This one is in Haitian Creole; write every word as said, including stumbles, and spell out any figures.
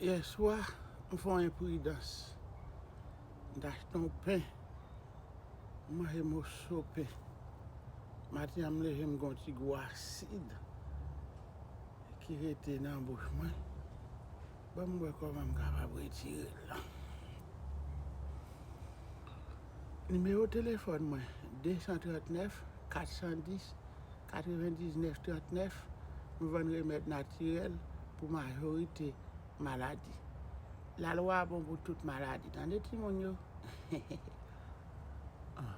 Yèswa, m fè yon enpridans. M t achte yon pen. M manje moso pen. Maten an, m leve, m gen yon ti gou asid ki rete nan bouch mwen. Ban m wè kòman m kapab retire l la. Nimewo telefòn mwen, de san trannèf, kat san dis, katrevendiznèf trannèf. M vann remèd natirèl pou majorite maladi. Lalwa bon pou tout maladi. Tande timoun yo. Ah.